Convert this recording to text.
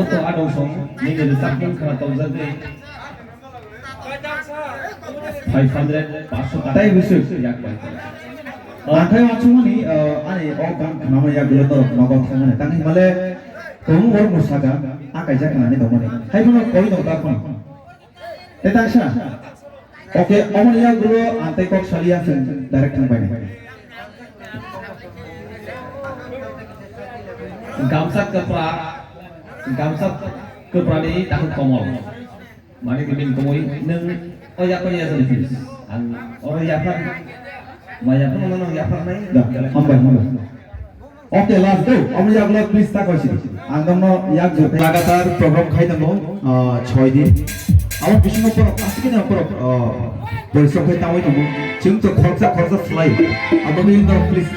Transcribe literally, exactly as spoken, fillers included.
To adong song, nini rwchapmung khna tongjakgwi five hundred, paanch sho taka. Tai bwswk yak bai. Nathai wansukmani, uh, ani o gan khnama yagulo norok nogo thangmani. Tangwi himale kwbangma borok no saka, a kaijak khnani tongmani. Hai phano koi tong ta phano. Tei tangsa. Okay, omoni yagulo ang tei kok salia chwng direct thang bai nai. Gamsa kwpra, gamsa kwprani takhuk komol. Mani bini komoi nwng o yapan ya jani please. Ang oro yapan, ma yapan ma nang yapan nai. Da, hambai, hambai. Okay, last go. Amo yak log please ta koisi. Ang dongno yak jor. Lagatar program khai tongo, ah, choi din. Abo bisingo borok aswkini borok, ah, porisrom khai tangwi tongo. Chwng to khoroksa khoroksa slai. Abo ni dong please.